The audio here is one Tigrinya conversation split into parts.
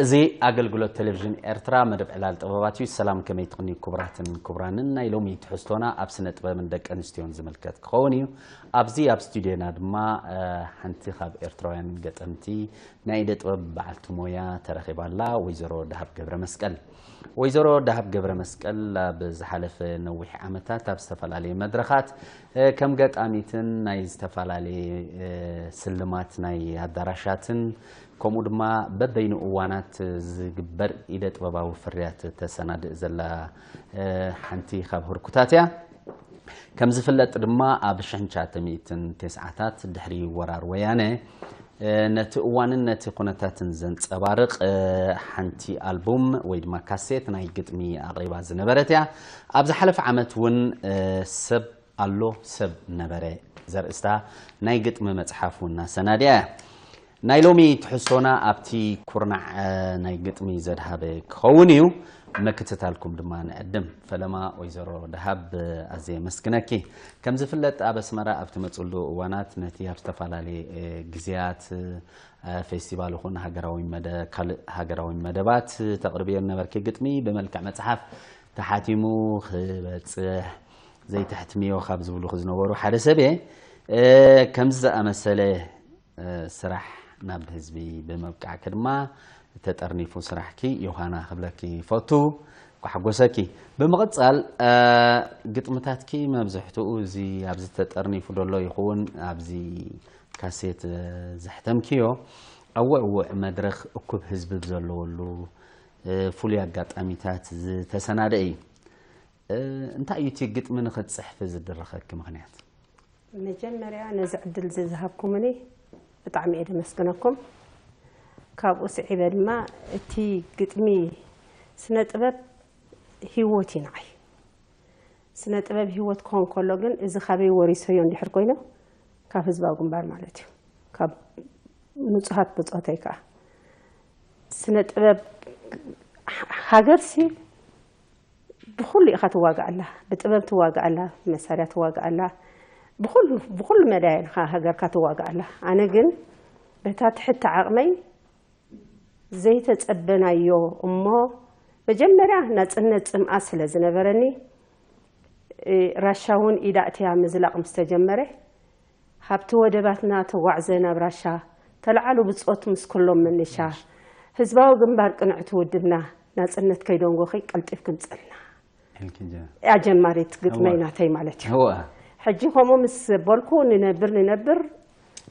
እዚ ኣገልግሎት ቴሌቪዥን ኤርትራ፣ መደብ ዕላል ጥበባት እዩ። ሰላም፣ ከመይ ትቕንዩ ክቡራትን ክቡራንን? ናይ ሎሚ ትሕዝቶና ኣብ ስነ ጥበብን ደቂ ኣንስትዮን ዝምልከት ክኸውን እዩ። ኣብዚ ኣብ ስቱድዮና ድማ ሓንቲ ካብ ኤርትራውያን ገጠምቲ ናይ ኢደ ጥበብ በዓልቲ ሞያ ተረኺባ ኣላ፣ ወይዘሮ ደሃብ ገብረ መስቀል። ወይዘሮ ደሃብ ገብረ መስቀል ኣብ ዝሓለፈ ነዊሕ ዓመታት ኣብ ዝተፈላለየ መድረኻት ከም ገጣሚትን ናይ ዝተፈላለየ ስልማት ናይ ኣዳራሻትን ከምኡ ድማ በበይኑ እዋናት ዝግበር ኢደ ጥበባዊ ፍርያት ተሰናድእ ዘላ ሓንቲ ካብ ህርኩታት እያ። ከም ዝፍለጥ ድማ ኣብ ሽሕን ትሽዓተ ሚእትን ተስዓታት ድሕሪ ወራር ወያነ ነቲ እዋንን ነቲ ኩነታትን ዘንጸባርቕ ሓንቲ ኣልቡም ወይ ድማ ካሴት ናይ ግጥሚ ኣቕሪባ ዝነበረት እያ። ኣብ ዝሓለፈ ዓመት እውን ሰብ ኣሎ ሰብ ነበረ ዘርእስታ ናይ ግጥሚ መጽሓፍ እውን ኣሰናዲኣ እያ። ናይ ሎሚ ትሕዝቶና ኣብቲ ኩርናዕ ናይ ግጥሚ ዘድሃበ ክኸውን እዩ። ምክትታልኩም ድማ ንዕድም። ፈለማ ወይዘሮ ደሃብ ኣዝየ የመስግነኪ። ከም ዝፍለጥ ኣብ ኣስመራ ኣብ ትመጽሉ እዋናት ነቲ ኣብ ዝተፈላለየ ግዜያት ፌስቲቫል ይኹን ሃገራዊ ካልእ ሃገራዊ መደባት ተቕርብዮ ነበርኪ ግጥሚ ብመልክዕ መጽሓፍ ተሓቲሙ ክበጽሕ ዘይተሕትምዮ ካብ ዝብሉ ዝነበሩ ሓደ ሰብ እየ። ከምዚ ዝኣመሰለ ስራሕ ናብ ህዝቢ ብምብቃዕኪ ድማ ተጠርኒፉ ስራሕኪ ዮሃና ክብለኪ ይፈቱ። ኳሕጎሰኪ። ብምቕጻል ግጥምታትኪ መብዝሕትኡ እዚ ኣብዚ ተጠርኒፉ ዘሎ ይኸውን ኣብዚ ካሴት ዘሕተምክዮ ኣብ ውዕውዕ መድረኽ እኩብ ህዝቢ ብዘለወሉ ፍሉይ ኣጋጣሚታት ዝተሰናደ እዩ። እንታይ እዩ እቲ ግጥሚ ንኽትጽሕፊ ዝድረኸኪ ምኽንያት? መጀመርያ ነዚ ዕድል እዚ ዝሃብኩምኒ ብጣዕሚ እየ ደመስግነኩም። ካብኡ ስዒበ ድማ እቲ ግጥሚ ስነ ጥበብ ህይወት እዩ ንዓይ። ስነ ጥበብ ህይወት ክኾን ከሎ ግን እዚ ካበይ ወሪሰዮ እንድሕር ኮይኖ ካብ ህዝባዊ ግንባር ማለት እዩ። ካብ ንጹሃት ብጾተይ ከዓ ስነ ጥበብ ሃገርሲ ብኹሉ ኢኻ ትዋጋኣላ፣ ብጥበብ ትዋጋኣላ፣ ብመሳርያ ትዋጋኣላ፣ ብኹሉ ብኹሉ መዳያ ኢኻ ሃገርካ ትዋጋኣላ። ኣነ ግን በታ ትሕቲ ዓቕመይ ዘይተጸበናዮ እሞ መጀመርያ ናጽነት ጽምኣ ስለ ዝነበረኒ ራሻ እውን ኢዳ ኣእትያ ምዝላቕ ምስ ተጀመረ ሃብቲ ወደባትና ተጓዕዘ ናብ ራሻ ተለዓሉ ብጾት ምስ ኩሎም ምንሻ ህዝባዊ ግንባር ቅንዕቲ ውድብና ናጽነት ከይደንጎኺ ቀልጢፍኪ ምጸልና እያ ጀማሪት ግጥመይ ናተይ ማለት እዩ። ሕጂ ከምኡ ምስ ዘበልኩ ንነብር ንነብር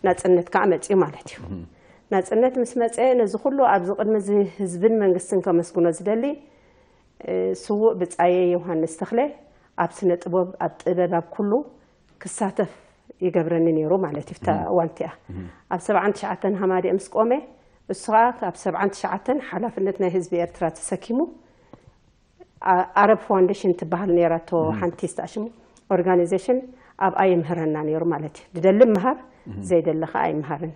ናጽነት ከዓ መጽዩ ማለት እዩ። ናጽነት ምስ መጸ ነዚ ኩሉ ኣብዚ ቅድሚ እዚ ህዝብን መንግስትን ከመስግኖ ዝደሊ ስዉእ ብጻየ ዮሃንስ ተኽለ ኣብ ስነ ጥበብ ኣብ ጥበብ ኣብ ኩሉ ክሳተፍ ይገብረኒ ነይሩ ማለት እዩ። እታ እዋን እቲኣ ኣብ ሰብዓን ትሽዓተን ሃማደኤ ምስ ቆመ እሱ ከዓ ኣብ ሰብዓን ትሽዓተን ሓላፍነት ናይ ህዝቢ ኤርትራ ተሰኪሙ ኣረብ ፋውንዴሽን ትበሃል ነይራቶ ሓንቲ ዝተኣሽሙ ኦርጋናይዜሽን ኣብኣ ይምህረና ነይሩ ማለት እዩ። ዝደሊ ምሃር ዘይደሊ ከዓ ኣይምሃርን።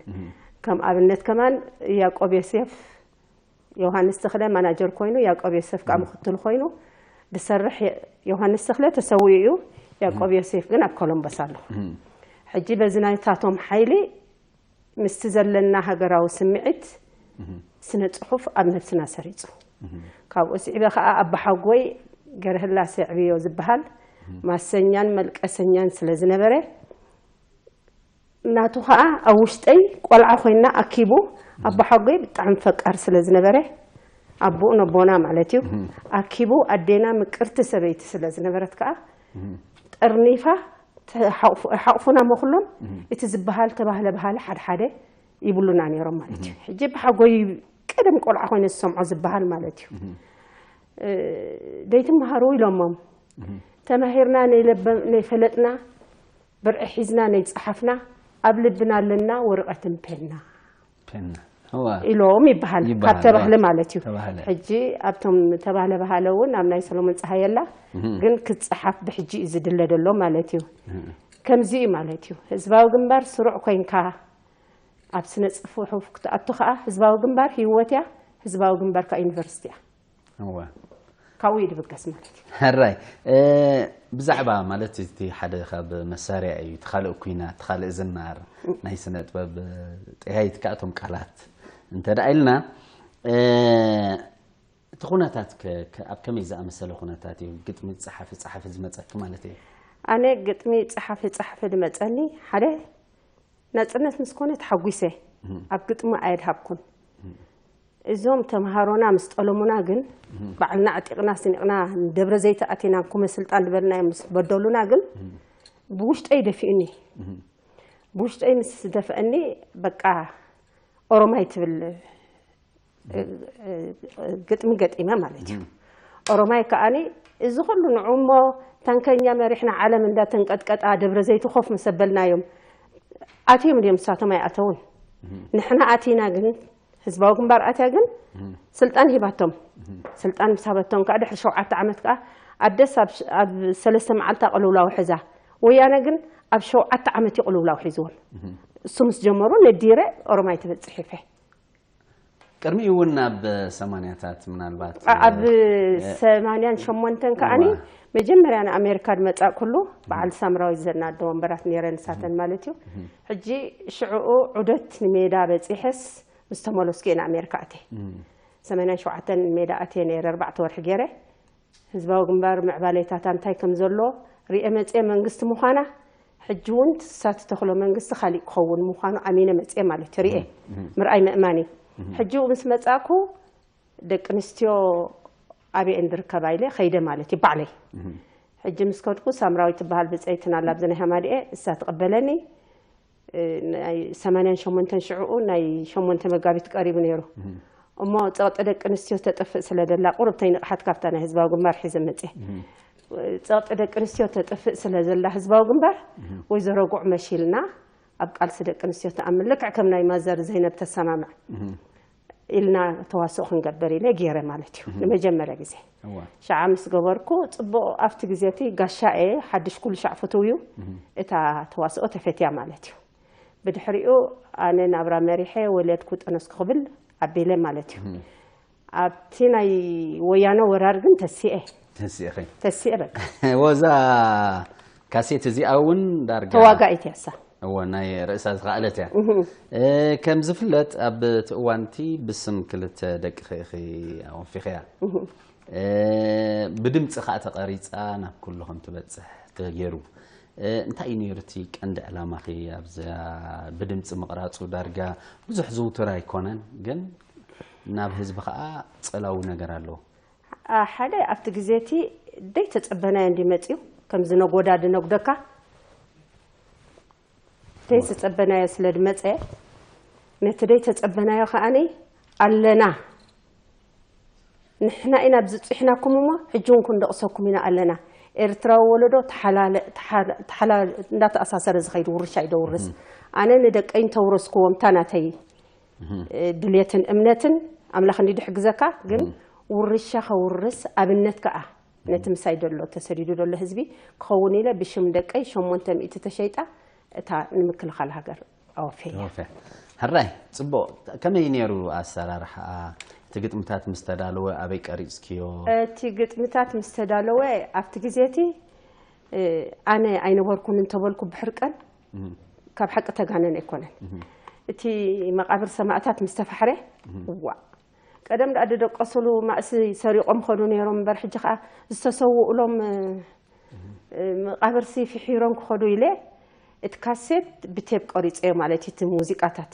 ከም ኣብነት ከማን ያቆብ ዮሴፍ ዮሃንስ ተኽለ ማናጀር ኮይኑ ያቆብ ዮሴፍ ከዓ ምክትል ኮይኑ ዝሰርሕ ዮሃንስ ተኽለ ተሰዊኡ እዩ። ያቆብ ዮሴፍ ግን ኣብ ኮሎምበስ ኣሎ። ሕጂ በዚ ናይታቶም ሓይሊ ምስቲ ዘለና ሃገራዊ ስምዒት ስነ ፅሑፍ ኣብ ነብስና ሰሪፁ። ካብኡ ስዒበ ከዓ ኣባሓጎይ ገረህላሴ ዕብዮ ዝበሃል ማሰኛን መልቀሰኛን ስለ ዝነበረ ናቱ ከዓ ኣብ ውሽጠይ ቆልዓ ኮይና ኣኪቡ ኣቦሓጎይ ብጣዕሚ ፈቃር ስለ ዝነበረ ኣቦኡ ነቦና ማለት እዩ ኣኪቡ ኣዴና ምቅርቲ ሰበይቲ ስለ ዝነበረት ከዓ ጠርኒፋ ሓቑፉና መኩሎም እቲ ዝበሃል ተባህለ ባህሊ ሓድሓደ ይብሉና ነይሮም ማለት እዩ። ሕጂ ኣቦሓጎይ ቀደም ቆልዓ ኮይነ ዝሰምዖ ዝበሃል ማለት እዩ። ደይትምሃሩ ኢሎሞም ተማሂርና ነይፈለጥና ብርዒ ሒዝና ነይጸሓፍና ኣብ ልብና ኣለና ወረቐትን ፔንና ኢሎም ይበሃል። ካብ ተባህለ ማለት እዩ። ሕጂ ኣብቶም ተባህለ ባህለ እውን ኣብ ናይ ሰሎሞን ፀሃየ ኣላ ግን ክፀሓፍ ብሕጂ እዩ ዝድለ ዘሎ ማለት እዩ። ከምዚ እዩ ማለት እዩ። ህዝባዊ ግንባር ስሩዕ ኮይንካ ኣብ ስነ ፅሑፍ ክትኣቱ ከዓ ህዝባዊ ግንባር ህይወት እያ። ህዝባዊ ግንባር ከዓ ዩኒቨርሲቲ እያ። እወ። ካብኡ እዩ ድብገስ ማለት እዩ። ሕራይ ብዛዕባ ማለት እቲ ሓደ ካብ መሳርያ እዩ እቲ ካልእ ኩናት እቲ ካልእ ዝናር ናይ ስነ ጥበብ ጠያይት ከዓ እቶም ቃላት እንተ ደኣ ኢልና እቲ ኩነታት ከ ከ- ኣብ ከመይ ዝኣመሰለ ኩነታት እዩ ግጥሚ ጸሓፊ ጸሓፊ ዝመጸኪ ማለት እዩ? ኣነ ግጥሚ ጸሓፊ ጸሓፊ ዝመጸኒ ሓደ ናጽነት ምስ ኮነ ተሓጒሰ ኣብ ግጥሚ ኣየድሃብኩን። እዞም ተምሃሮና ምስ ጠለሙና ግን ባዕልና ዕጢቕና ስኒቕና ደብረ ዘይት ኣቲና ኩመ ስልጣን ዝበልናዮም ምስ በደሉና ግን ብውሽጠይ ደፊኡኒ። ብውሽጠይ ምስ ደፍአኒ በቃ ኦሮማይ ትብል ግጥሚ ገጢመ ማለት እዩ። ኦሮማይ ከዓኒ እዚ ኩሉ ንዑ እሞ ታንከኛ መሪሕና ዓለም እንዳተንቀጥቀጣ ደብረ ዘይት ኮፍ ምስ ኣበልናዮም ኣትዮም ድዮም ንሳቶም ኣይኣተውን። ንሕና ኣቲና ግን ህዝባዊ ግንባር ኣትያ ግን ስልጣን ሂባቶም። ስልጣን ምስ ሃበቶም ከዓ ድሕሪ ሸውዓተ ዓመት ከዓ ኣደስ ኣብ ሽ- ኣብ ሰለስተ መዓልታ ቅልውላው ሕዛ። ወያነ ግን ኣብ ሸውዓተ ዓመት እዩ ቅልውላው ሒዝዎም። እሱ ምስ ጀመሩ ነዲረ ኦሮማይ ትብል ፅሒፈ። ቅድሚኡ እውን ናብ ሰማንያታት ምናልባት ኣብ ሰማንያን ሸሞንተን ከዓኒ መጀመርያ ንኣሜሪካ ዝመፃእ ኩሉ በዓል ሳምራዊት ዘናዶ ወንበራት ነይረ ንሳተን ማለት እዩ። ሕጂ ሽዕኡ ዑደት ንሜዳ በፂሐስ ምስ ተመለስኩ እየ ንኣሜሪካ ኣትየ። ሰማንያን ሸውዓተን ሜዳ ኣትየ ነይረ ኣርባዕተ ወርሒ ገይረ። ህዝባዊ ግንባር ምዕባሌታታ እንታይ ከም ዘሎ ርኤ መፅየ መንግስቲ ምዃና ሕጂ እውን ትሳት ተኽሎ መንግስቲ ካሊእ ክኸውን ምዃኑ ኣሚነ መፅየ ማለት እዩ። ርኤ ምርኣይ ምእማን እዩ። ሕጂ ምስ መፃእኩ ደቂ ኣንስትዮ ኣበየን ዝርከባ ኢለ ከይደ ማለት እዩ ባዕለይ። ሕጂ ምስ ከድኩ ሳምራዊት ትበሃል ብፀይትና ላብዚ ናይ ሃማድኤ እሳ ትቕበለኒ። ናይ ሰማንያን ሸሞንተን ሽዕኡ ናይ ሸሞንተ መጋቢት ቀሪቡ ነይሩ። እሞ ፀቕጢ ደቂ ኣንስትዮ ተጥፍእ ስለ ደላ ቁርብተይ ንቕሓት ካብታ ናይ ህዝባዊ ግንባር ሒዘ መፅየ። ፀቕጢ ደቂ ኣንስትዮ ተጥፍእ ስለ ዘላ ህዝባዊ ግንባር ወይዘሮ ጉዕ መሺልና ኣብ ቃልሲ ደቂ ኣንስትዮ ተኣምን ልክዕ ከም ናይ ማዘር ዘይነብ ተሰማምዕ ኢልና ተዋስኦ ክንገብር ኢለ ገይረ ማለት እዩ ንመጀመርያ ግዜ። ሻዓ ምስ ገበርኩ ፅቡቕ ኣብቲ ግዜ እቲ ጋሻ እየ ሓድሽ ኩሉ ሻዕ ፍትው እዩ። እታ ተዋስኦ ተፈትያ ማለት እዩ። ብድሕሪኡ ኣነ ናብራ መሪሐ ወለድኩ ጠነስኩ ክብል ኣቢለ ማለት እዩ። ኣብቲ ናይ ወያነ ወራር ግን ተሲኤ ተሲእኺ ተሲኤ በቃ ወዛ ካሴት እዚኣ እውን ዳርጋ ተዋጋኢት ያሳ እወ ናይ ርእሳ ዝኸኣለት እያ። ከም ዝፍለጥ ኣብ እቲ እዋንቲ ብስም ክልተ ደቂ ኸኢኺ ኣወፊኽያ። ብድምፂ ከዓ ተቐሪፃ ናብ ኩሉ ከም ትበፅሕ ተገይሩ። እንታይ እዩ ነይሩ እቲ ቀንዲ ዕላማኺ ኣብዛ ብድምፂ ምቕራፁ? ዳርጋ ብዙሕ ዝውቱር ኣይኮነን፣ ግን ናብ ህዝቢ ከዓ ፀላዊ ነገር ኣለዎ። ሓደ ኣብቲ ግዜ እቲ ደይ ተጸበናዮ እንዲ መጽዩ ከምዚ ነጎዳ ድነጉደካ ደይ ተጸበናዮ ስለ ድመጸ ነቲ ደይ ተጸበናዮ ከዓኒ ኣለና ንሕና ኢና ኣብዚ ጽሕናኩም እሞ ሕጂ እውን ክንደቕሰኩም ኢና ኣለና ኤርትራዊ ወለዶ ተሓላለ ተሓላ እንዳተኣሳሰረ ዝኸይድ ውርሻ እዩ ደውርስ ኣነ ንደቀይ እንተውረስክዎም እታ ናተይ ድልየትን እምነትን ኣምላኽ እንዲ ድሕግዘካ ግን ውርሻ ከውርስ ኣብነት ከዓ ነቲ ምሳይ ደሎ ተሰዲዱ ደሎ ህዝቢ ክኸውን ኢለ ብሽም ደቀይ ሸሞንተ ሚእቲ ተሸይጣ እታ ንምክልኻል ሃገር ኣወፈያ። ሕራይ ጽቡቕ። ከመይ ነይሩ ኣሰራርሓ እቲ ግጥምታት ምስ ተዳለወ ኣበይ ቀሪጽክዮ? እቲ ግጥምታት ምስ ተዳለወ ኣብቲ ግዜ እቲ ኣነ ኣይነበርኩን እንተበልኩ ብሕርቀን ካብ ሓቂ ተጋነን ኣይኮነን። እቲ መቓብር ሰማእታት ምስ ተፋሕረ ዋእ ቀደም ደኣ ዝደቀስሉ ማእሲ ሰሪቖም ኸዱ ነይሮም እምበር ሕጂ ኸዓ ዝተሰውኡሎም መቓብርሲ ፍሒሮም ክኸዱ ኢለ እቲ ካሴት ብቴብ ቆሪፀዮ ማለት እዩ እቲ ሙዚቃታት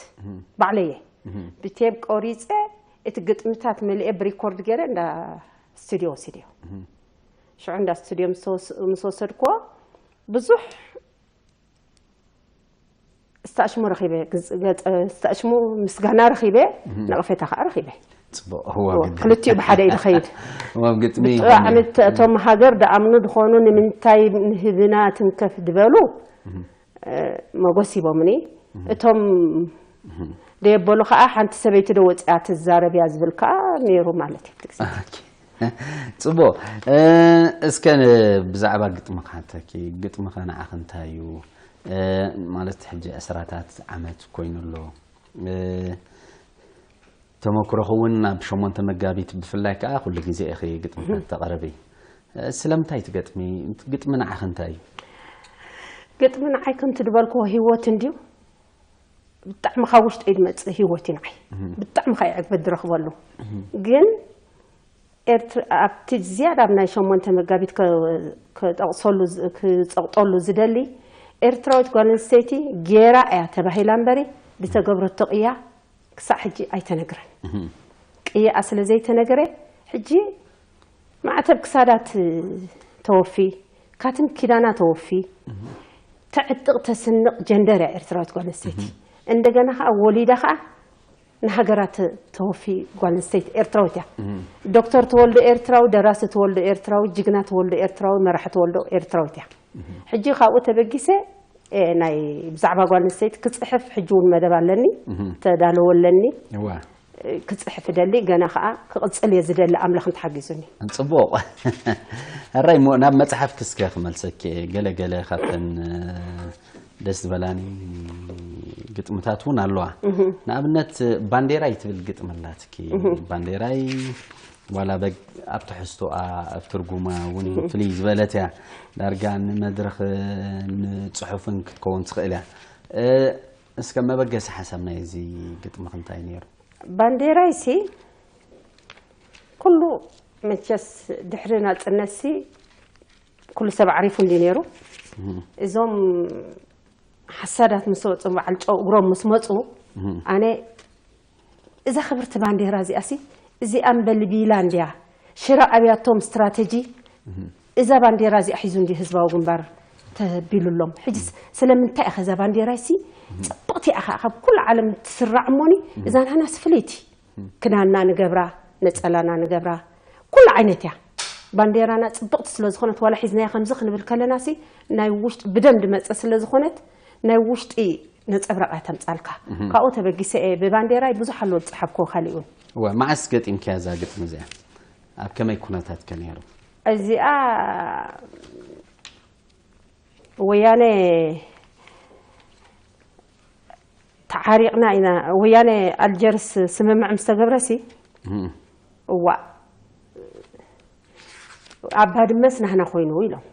ባዕለየ ብቴብ ቆሪፀ እቲ ግጥምታት መሊኤ ብሪኮርድ ገይረ እንዳ ስቱድዮ ወሲድዮ ሽዑ እንዳ ስቱድዮ ምስ ወሰድክዎ ብዙሕ ስታሽሙ ረኺበ ስታሽሙ ምስጋና ረኺበ ነቐፌታ ከዓ ረኺበ ክልቲኡ ብሓደ እዩ ዝኸይድ ብጣዕሚ እቶም ሃገር ደኣምኑ ዝኾኑ ንምንታይ ንህብና ትንከፍ ዝበሉ መጎስ ሂቦምኒ እቶም ደየበሉ ከዓ ሓንቲ ሰበይቲ ዶ ወፅያ ትዛረብ እያ ዝብል ከዓ ነይሩ ማለት እዩ ጽቡቕ። እስከ ብዛዕባ ግጥሚ ክሓተኪ፣ ግጥምኸ ንዓኺ እንታይ እዩ? ማለት ሕጂ ዕስራታት ዓመት ኮይኑ ኣሎ። ተመክሮኺ እውን ኣብ ሸሞንተ መጋቢት ብፍላይ ከዓ ኩሉ ግዜ ኢኺ ግጥምታት ተቕርቢ። ስለምንታይ ትገጥሚ? ግጥሚ ንዓኺ እንታይ እዩ? ግጥሚ ንዓይ ከምቲ ዝበልክዎ ህይወት እንድዩ። ብጣዕሚ ካብ ውሽጠይ ዝመጽእ ህይወት እዩ ንዓይ። ብጣዕሚ ከ ይዕግበት ዝረኽበሉ። ግን ኤርትራ ኣብቲ ዝያዳ ኣብ ናይ ሸሞንተ መጋቢት ከ-፣ ከጠቕሰሉ ዝ-፣ ክጸቕጠሉ ዝደሊ፣ ኤርትራዊት ጓል ኣንስተይቲ ጌራ እያ ተባሂላ እምበሪ፣ ዝተገብረቶ ቅያ ክሳዕ ሕጂ ኣይተነግረን። ቅያኣ ስለ ዘይተነገረ፣ ሕጂ ማዕተብ ክሳዳ ት-፣ ተወፊ፣ ካትም ኪዳና ተወፊ፣ ተዕጥቕ ተስንቕ ጀንደር እያ ኤርትራዊት ጓል ኣንስተይቲ። እንደገና ከኣ ወሊዳ ከኣ ንሃገራ ተ-፣ ተወፊ ጓል ኣንስተይቲ ኤርትራዊት እያ። ዶክተር ተወልደ ኤርትራዊ፣ ደራሲ ተወልደ ኤርትራዊ፣ ጅግና ተወልደ ኤርትራዊ፣ መራሒ ተወልደ ኤርትራዊት እያ። ሕጂ ካብኡ ተበጊሰ፣ እ፣ ናይ ብዛዕባ ጓል ኣንስተይቲ ክጽሕፍ ሕጂ እውን መደብ ኣለኒ፣ ተዳለወ ኣለኒ። እዋ። እ፣ ክጽሕፍ እደሊ፣ ገና ከኣ ክቕጽል እየ ዝደሊ ኣምላኽ እንተሓጊዙኒ። ጽቡቕ። ሕራይ እሞ ናብ መጽሓፍኪ እስከ ክመልሰኪ እየ። ገለ ገለ ካብተን፣ እ፣ ደስ ዝበላኒ ግጥምታት እውን ኣለዋ። ንኣብነት ባንዴራይ ትብል ግጥሚ ኣላትኪ። ባንዴራይ ዋላ በግ ኣብ ትሕዝቶኣ፣ ኣብ ትርጉማ እውን ፍልይ ዝበለት እያ። ዳርጋ ንመድረኽ ንጽሑፍን ክትከውን ትኽእል እያ። እ፣ እስከ መበገሲ ሓሳብ ናይ እዚ ግጥምኺ እንታይ ነይሩ? ባንዴራይሲ ኩሉ መቸስ ድሕሪ ናጽነትሲ ኩሉ ሰብ ዓሪፉ እንዲ ነይሩ። እዞም ሓሳዳት ምስ ወጹ፣ በዓል ጨው እግሮም ምስ መጹ፣ ኣነ እዛ ክብርቲ ባንዴራ እዚኣሲ፣ እዚኣ እምበሊ ቢላ እንድያ፣ ሽረ ኣብያቶም ስትራተጂ፣ እዛ ባንዴራ እዚኣ ሒዙ እንድዩ ህዝባዊ ግንባር ተቢሉሎም። ሕጂስ ስለምንታይ ኢኻ እዛ ባንዴራሲ ጽብቕቲ ኢኻ ካብ ኩሉ ዓለም ትስራዕ እሞኒ፣ እዛ ናህናስ ፍልይቲ። ክዳንና ንገብራ፣ ነጸላና ንገብራ፣ ኩሉ ዓይነት እያ። ባንዴራና ጽብቕቲ ስለ ዝኾነት፣ ዋላ ሒዝናያ ከምዚ ክንብል ከለናሲ፣ ናይ ውሽጢ ብደም ድመጸ ስለ ዝኾነት፣ ናይ ውሽጢ ነጸብራቕ እያ ተምጻልካ። ካብኡ ተበጊሰ እየ ብባንዴራይ ብዙሕ ኣሎ ዝጸሓፍክዎ፣ ካሊእ እውን። እወ፣ መዓስ ገጢምክያ እዛ ግጥሚ እዚኣ? ኣብ ከመይ ኩነታት ከ ነይሩ? እዚኣ ወያነ ተዓሪቕና ኢና፣ ወያነ ኣልጀርስ ስምምዕ ምስ ተገብረሲ፣ እም። እዋእ፣ ኣብ ባድመስ ናህና ኮይኑ ኢሎም።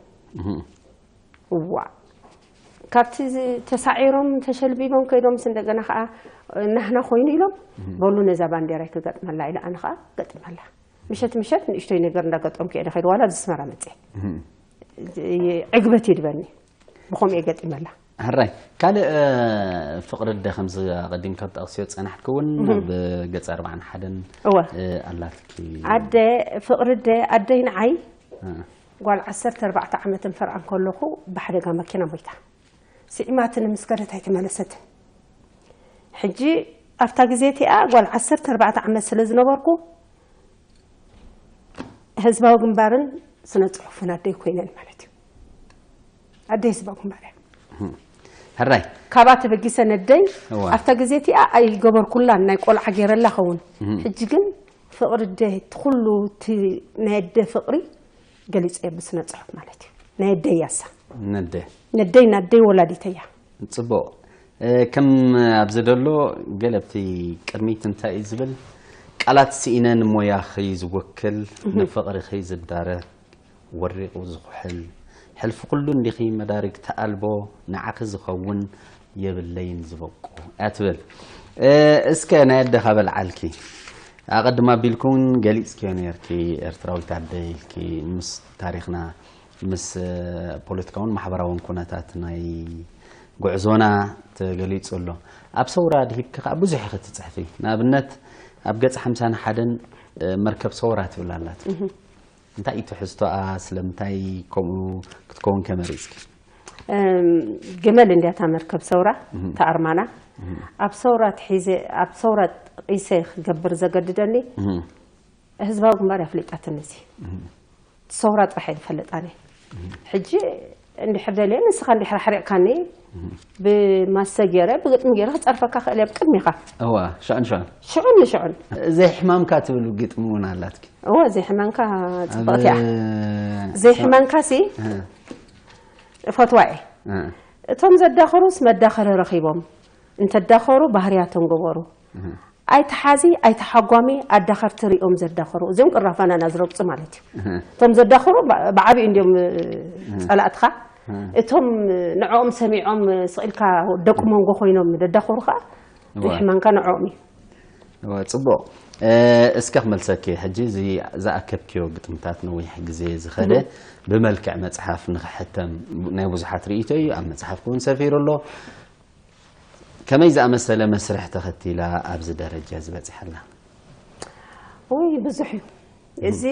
እም። እዋእ፣ ካብቲ ዝ-፣ ተሳዒሮም ተሸልቢቦም ከይዶምስ እንደገና ኸዓ ናህና ኮይኑ ኢሎም፣ እም። በሉ ነዛ ባንዴራይ ክገጥመላ ኢለ ኣነ ኸዓ ገጢመላ። ምሸት ምሸት ንእሽቶይ ነገር እንዳገጠምኩ እየ ደኸይድ፣ ዋላ ኣብዚ ኣስመራ መፅየ። እም። ዕግበት ይድበኒ። ብኸምኡ እየ ገጢመላ። ሕራይ፣ ካልእ፣ እ፣ ፍቕሪ ኣደ ከምዚ ኣቐዲምካ ተጠቕስዮ ዝጸናሕኪ እውን እም። ኣብ ገጽ ኣርባዓን ሓደን፣ እወ። እ፣ ኣላትኪ። ኣደ፣ ፍቕሪ ኣደ፣ ኣደይ ንዓይ እ። ጓል ዓሰርተ ኣርባዕተ ዓመትን ፈርቓን ከለኹ ብሓደጋ መኪና ሞይታ። ስዒማትኒ ምስ ከደት ኣይተመለሰትን። ሕጂ ኣብታ ግዜ እቲኣ ጓል ዓሰርተ ኣርባዕተ ዓመት ስለ ዝነበርኩ ህዝባዊ ግንባርን ስነ ጽሑፍን ኣደይ ኮይነን ማለት እዩ። ኣደይ ህዝባዊ ግንባር እያ። ሕራይ። ካብኣ ተበጊሰ ነደይ እዋ። ኣብታ ግዜ እቲኣ ኣይገበርኩላን፣ ናይ ቆልዓ ገይረላ ኸውን። እም። ሕጂ ግን ፍቕሪ ኣደ እቲ ኩሉ እቲ ናይ ኣደ ፍቕሪ ገሊጸ ብስነ ጽሑፍ ማለት እዩ። ናይ ኣደይ ያሳ። ነደ። ነደይ ናደይ ወላዲተያ። ጽቡቕ። እ፣ ከም ኣብዚ ደሎ ገለ ኣብቲ ቅድሚት እንታይ እዩ ዝብል? ቃላት ስኢነ ንሞያኺ ዝወክል፣ እህ። ንፍቕርኺ ዝዳረግ፣ ወሪቑ ዝኹሕል፣ ሕልፊ ኩሉ እንዲኺ መዳርግቲ ኣልቦ፣ ንዓኺ ዝኸውን የብለይን ዝበቁ እያ ትብል። እ፣ እስከ ናይ ኣደኻ በልዓልኪ። ኣቐድም ኣቢልኩን ገሊጽክዮ ነርኪ፣ ኤርትራዊት ኣደ ኢልኪ፣ ምስ ታሪኽና፣ ምስ፣ እ፣ ፖለቲካውን ማሕበራውን ኩነታት ናይ ጉዕዞና ተገሊጹ ኣሎ። ኣብ ሰውራ ድሂብኪ ከኣ ብዙሕ ኢኺ ትጽሕፊ። ንኣብነት፣ ኣብ ገጽ ሓምሳን ሓደን፣ እ፣ መርከብ ሰውራ ትብል ኣላት። እህ። እንታይ እዩ ትሕዝቶኣ? ስለምንታይ ከምኡ ክትከውን ከ መሪጽኪ? እም፣ ግመል እንድያ እታ መርከብ ሰውራ፣ እህ። እታ ኣርማና። እህ። ኣብ ሰውራ ትሒዘ፣ ኣብ ሰውራ ጠቒሰ ክገብር ዘገድደኒ፣ እህ። ህዝባዊ ግንባር እያ ኣፍሊጣትኒ እዚ። እህ። ሰውራ ጥራሕ እየ ዝፈልጥ ኣነ። እህ። ሕጂ እንድሕር ደልየ ንስኻ እንድሕር ኣሕሪቕካኒ፣ እህ። ብማሰ ገይረ፣ ብግጥሚ ገይረ ክጸርፈካ ክእል እየ ኣብ ቅድሚኻ። እዋ፣ ሽዑን ሽዑን። ሽዑን ንሽዑን። ዘይሕማምካ ትብል ግጥሚ እውን ኣላትኪ። እወ፣ ዘይሕማምካ ጽብቕቲ እያ። ኣብ ዘይሕማምካሲ እ። እፈትዋ እየ። እ። እቶም ዘዳኸሩስ መዳኸሪ ረኺቦም እንተዳኸሩ ባህርያቶም ገበሩ። እ። ኣይትሓዚ፣ ኣይትሓጓሚ፣ ኣዳኸርቲ ሪኦም ዘዳኸሩ። እዚኦም ቅራፋናና ዝረግጹ ማለት እዩ። እ። እቶም ዘዳኸሩ ብ-፣ ብዓቢኡ እንዲዮም፣ እ። ጸላእትኻ። እ። እቶም ንዕኦም ሰሚዖም ስቕ ኢልካ ደቂ መንጎ ኮይኖም ዘዳኸሩ ኸኣ ዘይሕመንካ ንዕኦም እዩ። እወ፣ ጽቡቕ። እስከ ክመልሰኪ ሕጂ፣ እዚ ዝኣከብክዮ ግጥምታት ነዊሕ ግዜ ዝኸደ ብመልክዕ መጽሓፍ ንክሕተም ናይ ብዙሓት ርእይቶ እዩ። ኣብ መጽሓፍኪ እውን ሰፊሩ ኣሎ። ከመይ ዝኣመሰለ መስርሕ ተኸቲላ ኣብዚ ደረጃ ዝበጽሐላ? ወይ ብዙሕ እዩ። እዚ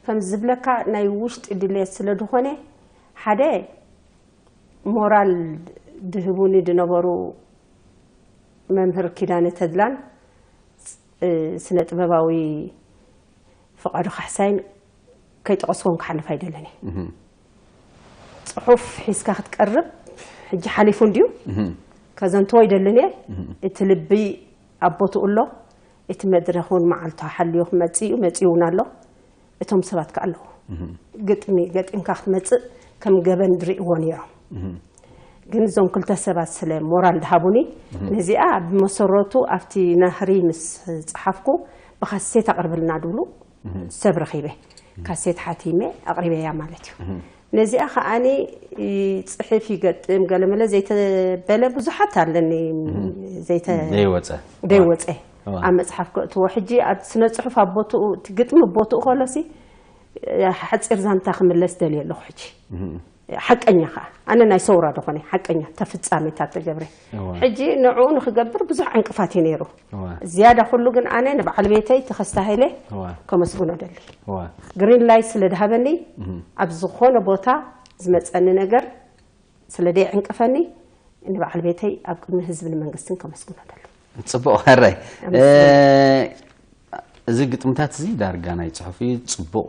ከም ዝብለካ ናይ ውሽጢ ድልየት ስለ ዝኾነ፣ ሓደ ሞራል ድህቡኒ ድነበሩ መምህር ኪዳነ ተድላን ስነ ጥበባዊ ፍቓዱ ካሕሳይን ከይጠቐስዎም ክሓልፍ ኣይደለኒ። ጽሑፍ ሒዝካ ክትቀርብ ሕጂ ሓሊፉ እንድዩ፣ ከዘንትዎ ይደልን እየ። እቲ ልቢ ኣብ ቦትኡ ኣሎ። እቲ መድረኽ እውን መዓልቱ ሓልዮ ክመጽእ እዩ፣ መጽኡ እውን ኣሎ። እቶም ሰባት ከ ኣለዉ። ግጥሚ ገጢምካ ክትመጽእ ከም ገበን ድርእይዎ ነይሮም። ግን እዞም ክልተ ሰባት ስለ ሞራል ድሃቡኒ፣ ነዚኣ ብመሰረቱ ኣብቲ ናህሪ ምስ ጸሓፍኩ ብካሴት ኣቕርብልና ድብሉ ሰብ ረኺበ። ካሴት ሓቲመ ኣቕሪበያ ማለት እዩ። ነዚኣ ከዓኒ ይጽሕፍ ይገጥም ገለመለ ዘይተበለ ብዙሓት ኣለኒ ዘይተ ዘይወጸ ደይወፀ ኣብ መፅሓፍ ከእትዎ ሕጂ ኣብ ስነ ፅሑፍ ኣብ ቦትኡ እቲ ግጥሚ ቦትኡ ከሎሲ ሓፂር ዛንታ ክምለስ ደልየ ኣለኹ ሕጂ ሓቀኛ ከዓ ኣነ ናይ ሰውራ ዶኾነ ሓቀኛ ተፍፃሜታት ተገብረ ሕጂ ንዕኡ ንክገብር ብዙሕ ዕንቅፋት እዩ ነይሩ ዝያዳ ኩሉ ግን ኣነ ንበዓል ቤተይ ተኸስተ ሃይለ ከመስግኖ ደሊ ግሪን ላይት ስለ ድሃበኒ ኣብ ዝኾነ ቦታ ዝመፀኒ ነገር ስለ ደይዕንቅፈኒ ንበዓል ቤተይ ኣብ ቅድሚ ህዝብን መንግስትን ከመስግኖ ደሊ ፅቡቕ ሕራይ እዚ ግጥምታት እዚ ዳርጋ ናይ ፅሑፍ እዩ ፅቡቅ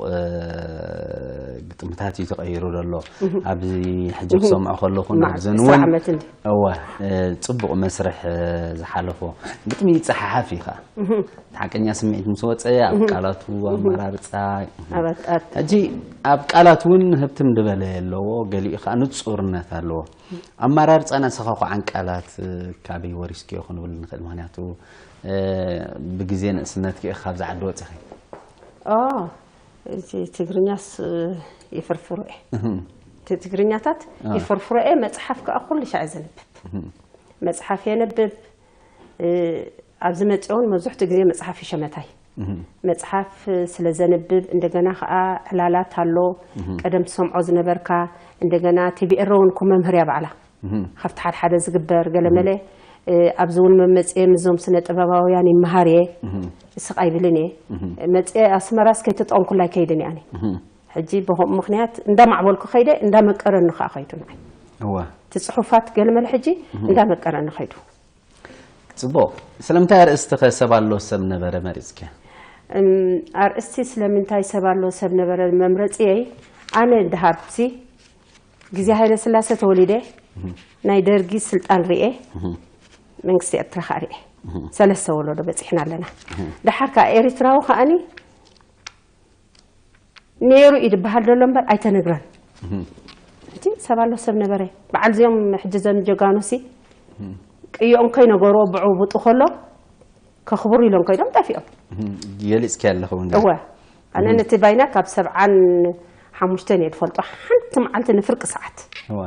ግጥምታት እዩ ተቀይሩ ዘሎ ኣብዚ ሕጂ ክሰምዖ ከለኹ ናብዝን እውን እወ ፅቡቅ መስርሕ ዝሓለፎ ግጥሚ ይፀሓሓፍ እዩ ከዓ ሓቀኛ ስምዒት ምስ ወፀ ኣብ ቃላቱ ኣመራርፃ ሕጂ ኣብ ቃላት እውን ህብትም ዝበለ ኣለዎ ገሊኡ ከዓ ንፁርነት ኣለዎ ኣመራርፃ ናይ ሰኻኩዓን ቃላት ካበይ ወሪስክዮ ክንብል ንኽእል ምክንያቱ ብግዜ ንእስነትኪ ኢኺ ካብዚ ዓዲ ወፂኺ እቲ ትግርኛስ ይፍርፍሮ እየ እቲ ትግርኛታት ይፍርፍሮ እየ መፅሓፍ ከዓ ኩሉ ሻዕ ዘንብብ መፅሓፍ የንብብ ኣብዚ መፅኦ እውን መብዝሕትኡ ግዜ መፅሓፍ ይሸመታይ መፅሓፍ ስለ ዘንብብ እንደገና ከዓ ዕላላት ኣሎ ቀደም ትሰምዖ ዝነበርካ እንደገና ቲቪ ኤሮ እውን ኮ መምህር እያ ባዕላ ካብቲ ሓደ ሓደ ዝግበር ገለመለ ኣብዚ እውን መመፅየ ምዞም ስነ ጥበባውያን ይመሃር እየ እስቕ ኣይብልን እየ መፅየ ኣስመራስ ከይተጠቐምኩላ ኣይከይድን እየ ኣነ ሕጂ ብከምኡ ምክንያት እንዳማዕበልኩ ከይደ እንዳመቀረኒ ከዓ ከይዱ ንዓይ እወ እቲ ፅሑፋት ገለመለ ሕጂ እንዳመቀረኒ ከይዱ ፅቡቕ ስለምንታይ ኣርእስቲ ከ ሰብ ኣሎ ሰብ ነበረ መሪፅኪ ኣርእስቲ ስለምንታይ ሰብ ኣሎ ሰብ ነበረ መምረፅየይ ኣነ እንድሃብሲ ግዜ ሃይለ ስላሰ ተወሊደ ናይ ደርጊ ስልጣን ርኤ መንግስቲ ኤርትራ ከዓ ርኤ ሰለስተ ወለዶ በፂሕና ኣለና ድሓር ከዓ ኤሪትራዊ ከዓኒ ነይሩ እዩ ዝበሃል ዘሎ እምበር ኣይተነግረን እቲ ሰብ ኣሎ ሰብ ነበረ በዓል እዚኦም ሕጂ ዘም ጀጋኑ ሲ ቅዮኦም ከይነገርዎ ብዕውብጡ ከሎ ከኽብሩ ኢሎም ከይዶም ጠፊኦም ገሊፅኪ ኣለኹ እውን እወ ኣነ ነቲ ባይና ካብ ሰብዓን ሓሙሽተን እየ ዝፈልጦ ሓንቲ መዓልቲ ንፍርቂ ሰዓት እወ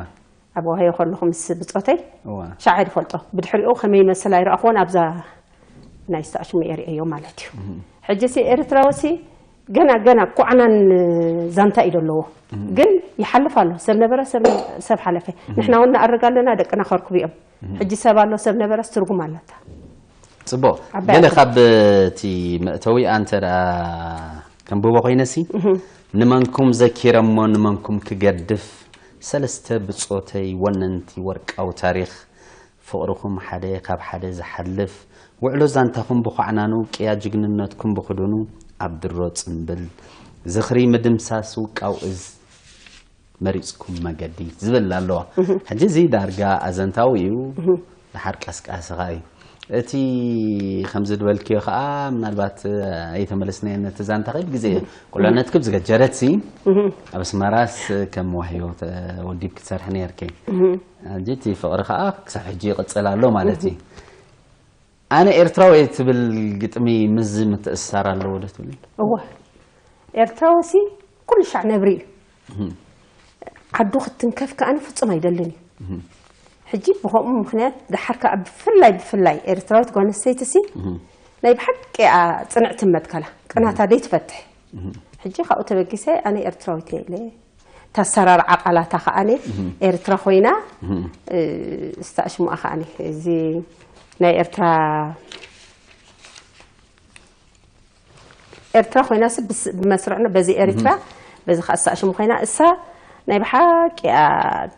ኣብ ዋህዮ ከለኹ ምስ ብፆተይ እወ ሻዕ እየ ዝፈልጦ ብድሕሪኡ ከመይ ይመስል ኣይረኣኽዎን ኣብዛ ናይ ዝተኣሽሙ እየ ርእዮ ማለት እዩ ሕጂ ሲ ኤርትራዊ ሲ ገና ገና ኩዕናን ዛንታ እዩ ዘለዎ ግን ይሓልፍ ኣሎ ሰብ ነበረ ሰብ ሰብ ሓለፈ ንሕና እውን ንኣርግ ኣለና ደቅና ከርክቡ እዮም ሕጂ ሰብ ኣሎ ሰብ ነበረስ ትርጉም ኣለታ ፅቡቕ ገለ ካብ እቲ መእተዊኣ እንተ ደኣ ከንብቦ ኮይነሲ ንመንኩም ዘኪረሞ ንመንኩም ክገድፍ ሰለስተ ብጾተይ ወነንቲ ወርቃዊ ታሪኽ ፍቕርኹም ሓደ ካብ ሓደ ዝሓልፍ ውዕሎ ዛንታኹም ብዃዕናኑ ቅያ ጅግንነትኩም ብኽዱኑ ኣብ ድሮ ጽምብል ዝኽሪ ምድምሳስ ውቃው እዝ መሪፅኩም መገዲ ዝብል ኣለዋ ሕጂ እዚ ዳርጋ ኣዘንታዊ እዩ ድሓር ቀስቃሲ ከዓ እዩ እቲ ከምዚ ዝበልክዮ ከዓ ምናልባት ኣይተመለስናዮ ነቲ ዛንታ ከይድ ግዜ ቁልዕነትኪ ብዝገጀረት ሲ ኣብ ኣስመራስ ከም ዋህዮ ወዲብ ክትሰርሒ ነርኪ ሕጂ እቲ ፍቅሪ ከዓ ክሳብ ሕጂ ይቅፅል ኣሎ ማለት እዩ ኣነ ኤርትራዊ እየ ትብል ግጥሚ ምዚ ምትእስሳር ኣለዎ ዶ ትብሊ እወ ኤርትራዊ ሲ ኩሉ ሻዕ ነብሪ እዩ ዓዱ ክትንከፍ ከኣ ፍጹም ኣይደልን እዩ ሕጂ ብኸምኡ ምኽንያት ደሓር ከኣ ብፍላይ ብፍላይ ኤርትራዊት ጓል ኣንስተይቲ ሲ ናይ ብሓቂ እያ ጽንዕቲ መትከላ ቅናታ ደይ ትፈትሕ። ሕጂ ካብኡ ተበጊሰ ኣነ ኤርትራዊት እየ ኢለ፣ እታ ኣሰራርዓ ቃላታ ከኣ ኤርትራ ኮይና፣ እስታ ሽሙኣ ከኣ እዚ ናይ ኤርትራ ኤርትራ ኮይና ሲ ብስ- ብመስርዕና በዚ ኤርትራ በዚ ከዓ እሳ ሽሙ ኮይና እሳ ናይ ብሓቂ እያ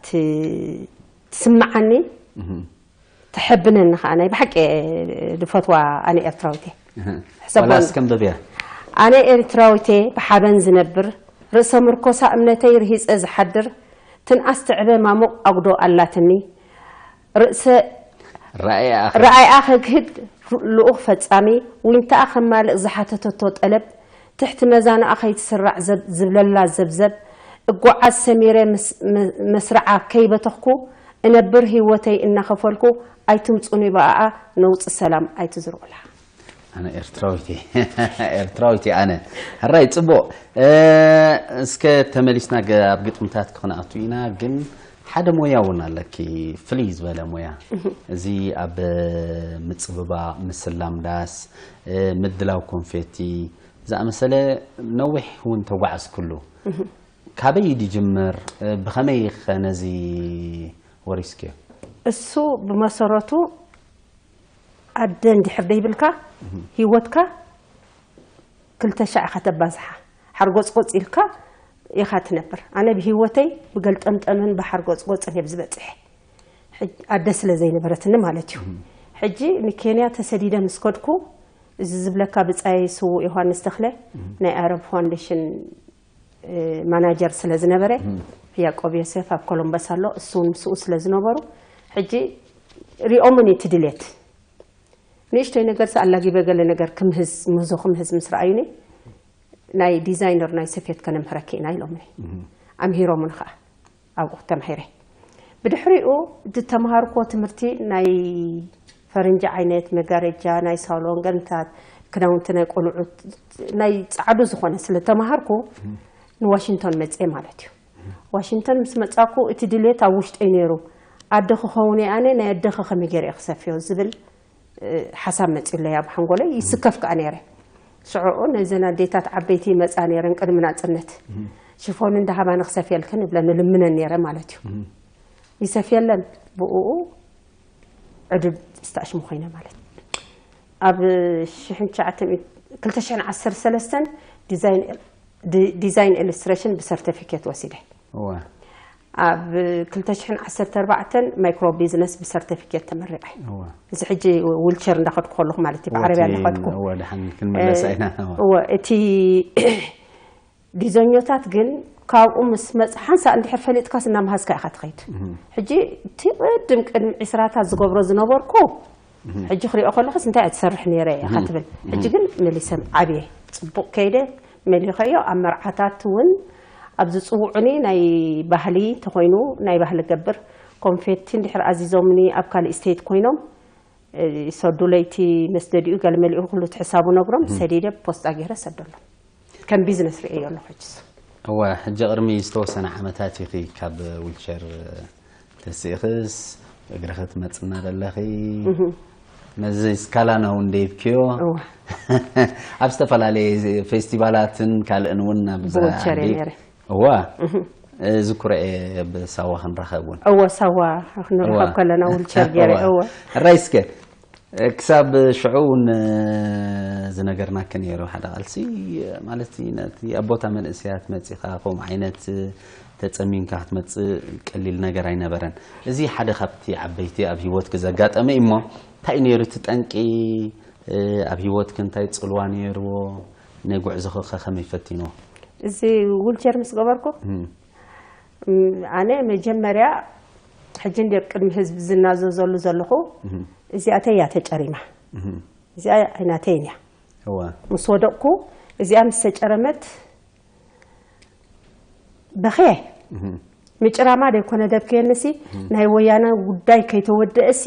ት- ትስምዓኒ፣ ትሕብነኒ ከዓ። ናይ ብሓቂ ድፈትዋ ኣነ ኤርትራዊት እየ። ሕሰቦ ዋላ እስከ ኣንብብያ። ኣነ ኤርትራዊት እየ ብሓበን ዝነብር፣ ርእሰ ምርኮሳ እምነተይ ርሂፀ ዝሓድር፣ ትንኣስ ትዕበ ማሙቕ ኣጉዶ ኣላትኒ፣ ርእሰ ራእያ ኣኸ- ራእያ ከግህድ ልኡኽ ፈጻሚ፣ ዊንታኣ ከማልእ ዝሓተተቶ ጠለብ፣ ትሕቲ መዛናኣ ከይትስራዕ ዘብ- ዝብለላ ዘብዘብ፣ እጓዓዝ ሰሚረ ምስ- መ- መስርዓ ከይበተኽኩ እነብር ህይወተይ እናኸፈልኩ ኣይትምጹኒ ብኣኣ ነውጺ ሰላም ኣይትዝርኡላ። ኣነ ኤርትራዊት እየ። ኤርትራዊት እየ ኣነ። ሕራይ ጽቡቕ። እ፣ እስከ ተመሊስና ገ- ኣብ ግጥምታት ክንኣቱ ኢና፣ ግን ሓደ ሞያ እውን ኣለኪ፣ ፍልይ ዝበለ ሞያ። እዚ ኣብ ምጽብባቕ፣ ምስላም ዳስ፣ እ፣ ምድላው ኮንፌቲ ዝኣመሰለ ነዊሕ እውን ተጓዕዝክሉ። ካበይ ድጅምር? እ፣ ብኸመይ ኸ ነዚ ወሪስክዮ? እሱ ብመሰረቱ ኣደ እንድሕር ደይብልካ ህይወትካ ክልተ ሻዕ ኢኻ ተባዝሓ። ሓርጎጽጎጽ ኢልካ ኢኻ ትነብር። ኣነ ብህይወተይ ብገልጠምጠምን ብሓርጎጽጎጽን እየ ዝበጽሐ። ሕጅ- ኣደ ስለ ዘይነበረትኒ ማለት እዩ። ሕጂ ንኬንያ ተሰዲደ ምስ ከድኩ እዚ ዝብለካ ብጻይ ስዉእ ዮሃንስ ተኽለ ናይ ኣረብ ፋውንዴሽን ማናጀር ስለ ዝነበረ ያዕቆብ ዮሴፍ ኣብ ኮሎምበስ ኣሎ፣ እሱ እውን ምስኡ ስለ ዝነበሩ ሕጂ ሪኦምን እቲ ድሌት ንእሽቶይ ነገር ኣላጊበ ገለ ነገር ክምህዝ ምህዞ ክምህዝ ምስ ረኣዩኒ ናይ ዲዛይነር ናይ ሰፌት ከነምህረኪ ኢና ኢሎምኒ። ኣምሂሮምን ከዓ ኣብኡ ተማሂረ። ብድሕሪኡ ዝተምሃርኮ ትምህርቲ ናይ ፈረንጂ ዓይነት መጋረጃ ናይ ሳሎን ገንታት ክዳውንቲ ናይ ቆልዑት ናይ ፃዕዱ ዝኾነ ስለ ተምሃርኩ ንዋሽንግቶን መፅኤ ማለት እዩ። ዋሽንግቶን ምስ መፃኩ እቲ ድሌት ኣብ ውሽጠይ ነይሩ። ኣደ ክኸውን ኣነ ናይ ኣደኸ ከመይ ገይረ ክሰፍዮ ዝብል ሓሳብ መፂኡለይ ኣብ ሓንጎለይ ይስከፍ ከዓ ነይረ። ሽዑኡ ነዘን ኣዴታት ዓበይቲ ይመፃ ነይረን ቅድሚ ናፅነት ሽፎን እንዳሃባ ንክሰፍየልክን እብለን ንልምነን ነይረ ማለት እዩ። ይሰፍየለን ብኡ ዕድል ስታሽሙ ኮይነ ማለት ኣብ ሽሕን ትሽዓተ ሚእቲ ክልተ ሽሕን ዓሰርተ ሰለስተን ዲዛይን ኢሉስትሬሽን ብሰርቲፊኬት ወሲደ። እወ። ኣብ ክልተ ሽሕን ዓሰርተ ኣርባዕተን ማይክሮ ቢዝነስ ብሰርቲፊኬት ተመሪቐ። እወ። እዚ ሕጂ ዊልቸር እንዳኸድኩ ከለኹ ማለት እዩ፣ ብዓረብያ እንዳኸድኩ። እወ፣ ደሓን ክንመለስ ኢና። እወ፣ እቲ ዲዘኞታት ግን ካብኡ ምስ መጽ ሓንሳእ እንድሕር ፈሊጥካስ እናምሃዝካ ኢኻ ትኸይድ። ሕጂ እቲ ቅድም ቅድሚ ዕስራታት ዝገብሮ ዝነበርኩ ሕጂ ክሪኦ ከለኹስ እንታይ እየ ትሰርሕ ነይረ ኢኻ ትብል። ሕጂ ግን መሊሰ ዓብየ ጽቡቕ ከይደ መሊኸዮ። ኣብ መርዓታት እውን ኣብ ዝጽውዑኒ ናይ ባህሊ እንተኾይኑ ናይ ባህሊ ገብር ኮንፌቲ እንድሕር ኣዚዞምኒ ኣብ ካልእ ስቴት ኮይኖም ይሰዱ ለይቲ መስደዲኡ ገለ መሊኡ ኩሉ እቲ ሕሳቡ ነግሮም ሰዲደ ፖስጣ ገይረ ሰደሎም። ከም ቢዝነስ ርእዮ ኣለኹ ሕጅስ። እወ፣ ሕጂ ቅድሚ ዝተወሰነ ዓመታት ኢኺ ካብ ዊልቸር ተሲእኽስ እግርኺ ትመጽና ዘለኺ። ነዚ ስካላና እውን ደይብክዮ። እወ። ኣብ ዝተፈላለየ ፌስቲቫላትን ካልእን እውን ናብ ብዊልቸር እየ ነይረ። እዋ። ዝኩረ እየ ብሳዋ ክንራኸብ እውን። እወ፣ ሳዋ ክንራኸብ እዋ። ከለና ዊልቸር ገይረ። እዋ። እወ። ሕራይ እስከ ክሳብ ሽዑ እውን ዝነገርናኪ ነይሩ ሓደ ቃልሲ ማለት ነቲ ኣቦታ መንእሰያት መጺኻ ከምኡ ዓይነት ተጸሚምካ ክትመጽእ ቀሊል ነገር ኣይነበረን። እዚ ሓደ ካብቲ ዓበይቲ ኣብ ህይወትኪ ዘጋጠመ እዩ እሞ እንታይ እዩ ነይሩ እቲ ጠንቂ? ኣብ ህይወትኪ እንታይ ጽልዋ ነይርዎ? ናይ ጉዕዞኺ ከ ከመይ ፈቲንዎ? እዚ ዊልቸር ምስ ገበርኩ እም። ኣነ መጀመርያ ሕጂ እንደ ቅድሚ ህዝቢ ዝናዘዘሉ ዘለኹ እዚኣተይ እያ ተጨሪማ። እዚኣ ኣይናተይን እያ። እዋ። ምስ ወደቕኩ እዚኣ ምስ ተጨረመት በኽየ። ምጭራማ ደይኮነ ደብክየንሲ ናይ ወያነ ጉዳይ ከይተወደእሲ